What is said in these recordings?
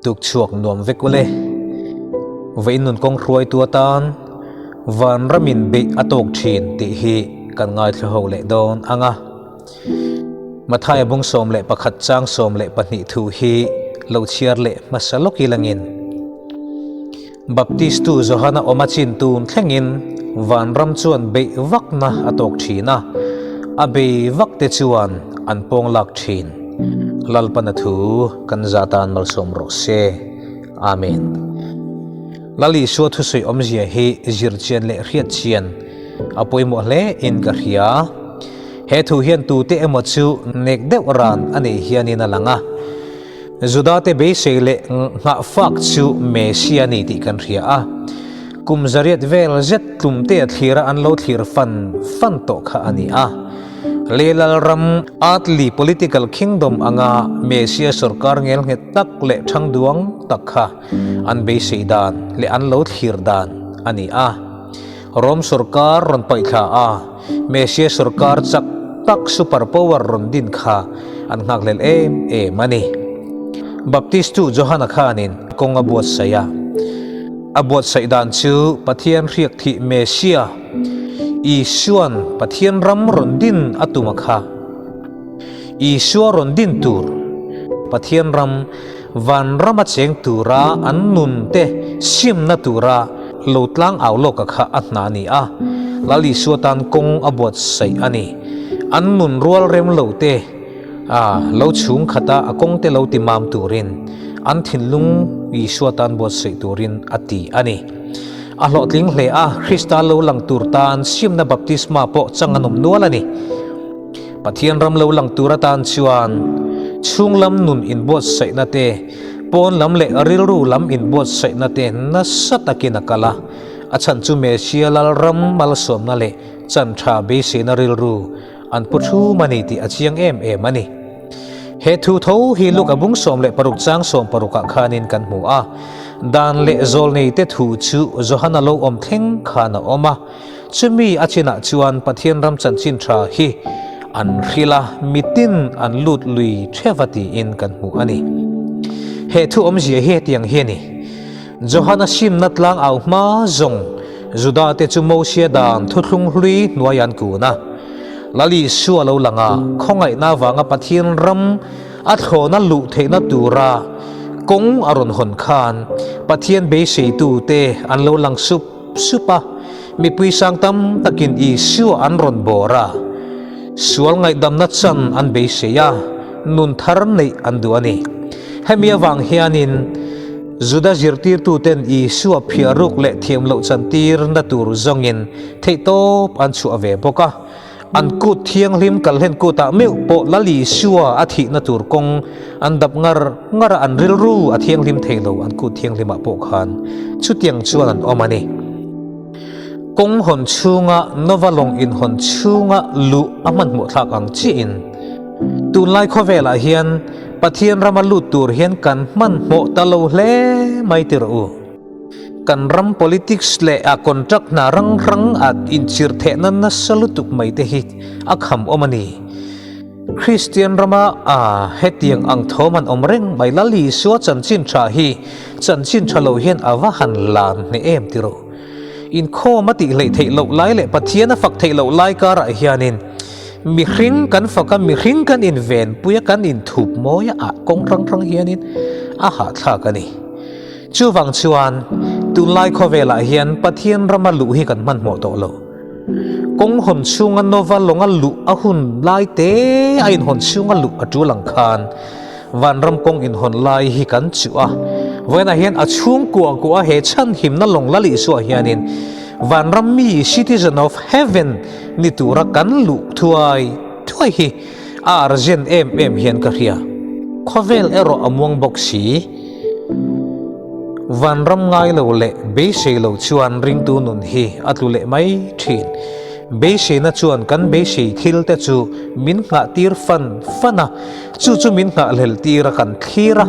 Tuk chhuak nuam vek ule. Vawiin nun kawng hruaitu atan vanramin beih a tawk thin tih hi kan ngaithla ho leh dawn ang a. Mathaia bung 11 chang 12 thu hi lo chhiar leh hmasa lawk ilangin Baptistu Johana awm a chin tun thlengin vanram chuan beih vakna a tawk thin a, a bei vak te chuan an pawng lak thin. Lalpana thu kan za tan malsawm rawh se. Amen. Lal Isua thusawi awmzia hi zir chian leh hriat chian a pawimawh hle in ka hria. He thu hian tute emaw chu nek deuh ran a nei hianin a lang a. Juda te beisei leh nghah fak chu Messia a ni tih kan hria a. Kum zariat vel zet tlum te a thlir a an lo thlir fan fan tawh kha a ni a. Lelal ram earthly political kingdom anga Messia sorkar ngel nghet tak leh thang duang tak kha an beisei dan leh an lo thlir dan a ni a. Rom sorkar rawn paihthla a, Messia sorkar chak tak super power rawn din kha an nghakhlel em em a ni. Baptistu Johana khanin kawng a buatsaih a. A buatsaih dan chu Pathian hriak thih Messia, Isua'n Pathian ram rawn din a tum a kha. Isua rawn din tur, Pathian ram vanrama cheng tura an nun te siamna tura lo tlang au lawka kha a hna a ni a, Lal Isua tan kawng a buatsaih a ni. An nun rual rem lo te a lo chhung khata a kawng te lo ti mam turin an thinlung Isua tan buatsaih turin a ti a ni. A hlawhtling hle a, Krista lo lang tur tan siamna baptisma pawh chang an awm nual a ni. Pathian ram lo lang tur atan chuan chhunglam nun inbuatsaihna te, pawn lam leh rilru lam inbuatsaihna te nasa takin a kal a. A chhan chu Messia Lalram malsawmna leh chan tha beiseina rilru an pu thum a ni tih a chiang em em a ni. He thu tho hi Luka bung 16 chang 16 ah khanin kan hmu a. Dan leh zawlneite thu chu Johana lo awm thleng khan a awm a. Chumi a chinah chuan Pathian ram chanchin tha hi an hrilh a, mitin an lut lui theva tiin kan hmu a ni. He thu awmzia hi hetiang hi a ni, Johana simna tlang au hma zawng Juda te chu Mosia dan thuthlung hlui hnuai an kun a. Lal Isua lo lang a, khawngaihna avanga Pathian ram a thlawna luh theihna tura kawng a rawn hawn khan Pathian beiseitute an lo lang sup sup a, mipui sang tam takin Isua an rawn bawr a, sual ngaihdamna chan an beisei a, nun thar neih an duh a ni. Hemi avang hianin Juda zirtirtuten Isua phiaruk leh thiam loh chantirna tur zawngin theihtawp an chhuah ve bawk a. An kut thianghlim kalhlen kutah meuh pawh Lal Isua a thihna tur kawng an dap ngar ngar a, an rilru a thianghlim thei lo an kut thianghlimah pawh khan chutiang chuan an awm a ni. Kawng hawn chhunga Nova lawng inhawn chhunga luh a hmanhmawh thlak ang chiahin tunlai khawvelah hian Pathian rama lut tur hian kan hmanhmawh ta lo hle mai ti rawh u. Kan ram politics leh a contract hna rang rang a inchir thehna nasa lutuk mai te hi a kham awm a ni. Kristian rama a hetiang ang thawm han awm reng mai Lal Isua chanchin tha hi chanchin tha lo hian a va han lan hneh em ti rawh. Inkhawm a tih hleih theih loh lai leh Pathian a fak theih loh lai karah hianin mihring kan fak a, mihring kan invenpui a, kan inthup mawi a, ah kawng hrang hrang hianin a hahthlak a ni. Chuvang chuan tunlai khawvelah hian Pathian rama luh hi kan hmanhmawh tawh lo. Kawng hawn chhunga Nova lawnga luh a hun lai te a inhawn chhunga luh a tul ang khan vanram kawng inhawn lai hi kan chuh a. Vawiinah hian a chhungkua kuah a he chhanhimna lawng Lal Isua hianin vanram mi, citizen of heaven, ni tura kan luh thuai thuai hi a urgent em em hian ka hria. Khawvel erawh a muang bawk si. Vanram ngai lo leh beisei lo chuan ringtu nun hi a tlu leh mai thin. Beiseina chuan kan beisei thil te chu min nghah tir fan fan a, chu chu min nghahhlel tir a kan thlir a.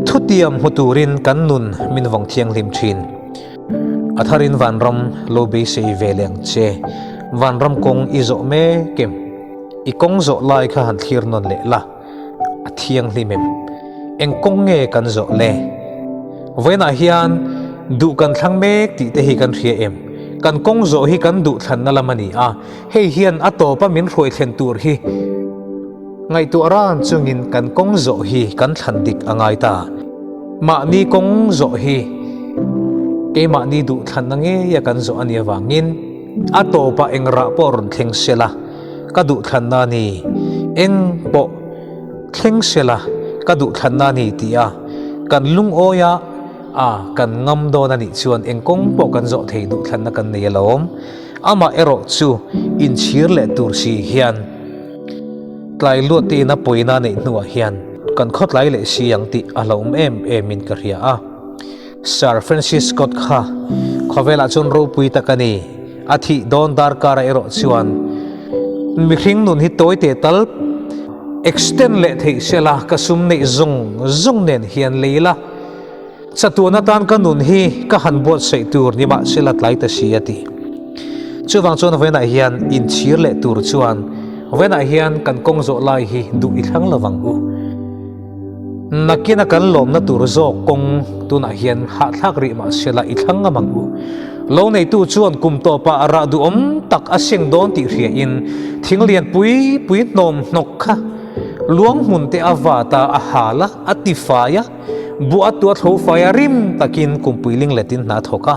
Thutiam hmu turin kan nun min vawng thianghlim thin. A tharin vanram lo beisei ve leh ang che. Vanram kawng i zawh mek em? I kawng zawh lai kha han thlir nawn leh la. A thianghlim em? Eng kawng nge kan zawh le? Vawiinah hian duh kan thlang mek tih te hi kan hria em? Kan kawng zawh hi kan duh thlanna lam a ni a, hei hian a tawpa min hruai thlen tur hi ngaihtuah ran chungin kan kawng zawh hi kan thlan dik a ngai ta. Mahni kawng zawh hi keimahni duh thlanna ngeia kan zawh a nih avangin a tawpah eng rah pawh rawn thleng sela ka duh thlanna a ni, eng pawh. Thleng sela ka duh thlanna a ni tih a, kan lungawi a, a kan ngam dawn a nih chuan eng kawng pawh kan zawh thei duh thlanna kan nei alawm. Amah erawh chu inchhir leh tur si hian tlai luat te ina pawina neih hnuah hian kan khawtlai leh si ang tih a hlauhawm em em in ka hria a. Sir Francis Scott kha khawvelah chuan ropui tak a ni. A thih dawn darkara erawh chuan mihring nun hi tawi teh tal extend leh theih sela ka sum neih zawng zawng nen hian lei la, chatuan atan ka nun hi ka han buatsaih tur ni mah sela tlai ta si a ti. Chuvang chuan vawiinah hian inchhir leh tur chuan vawiinah hian kan kawng zawh lai hi duh i thlang lovang u. Nakina kan lawmna tur zawk kawng tunah hian hahthlak rih mah sela i thlang ngam ang u. Lo neitu chuan kum tawpah rah duhawm tak a seng dawn tih hriain thing lian pui pui hnawm hnawk kha luang hmun te a vat a, a hal a, a ti fai a, buh a tua thlo fai a rim takin kumpui ling letin hna a thawk a.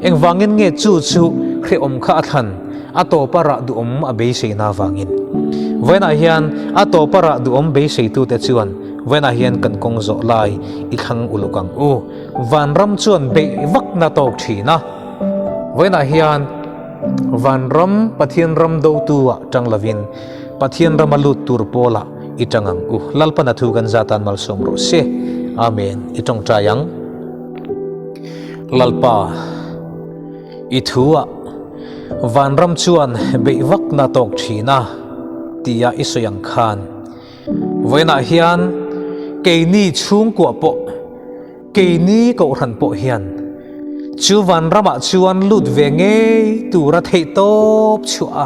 Engvangin nge chu chu hrehawm kha a thlan? A tawpa rah duhawm a beiseina avangin. Vawiinah hian a tawpa rah duhawm beiseitute chuan vawiinah hian kan kawng zawh lai i thlang uluk ang u. Vanram chuan beih vakna tawk thin a. Vawiinah hian Vanram Pathian ram dotu ah tang lovin Pathian rama lut tur pawlah i tang ang u. Lalpan a thu kan zatan malsawm rawh se. Amen. I tawngtai ang. Lalpa. I thu ah vanram chuan beih vakna tawk thin a tia i sawi ang khan vawiinah hian keini chhungkua pawh keini kohhran pawh hian chu vanramah chuan lut ve ngei tura theih tawp chhuah a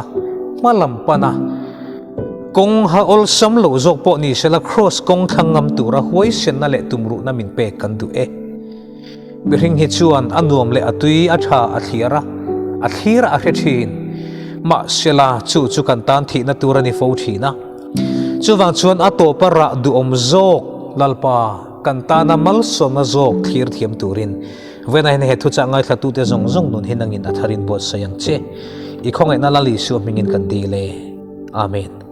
hma lam pan a kawng ha awlsam lo zawk pawh ni sela kraws kawng thlang ngam tura huaisenna leh tumruhna min pek kan duh e. Mihring hi chuan a nuam leh a tui a tha a thlir a, a thlir a hre thin. Mahsela chu chu kan tan thihna tur a ni fo thin a. Chuvang chuan a tawpa rah duhawm zawk Lalpa kan tana malsawmna zawk thlir thiam turin Vena hian he thuchah ngaithlatute zawng zawng nun hi nangin a tharin buatsaih ang che. I khawngaihna Lal Isua hmingin kan dil e. Amen.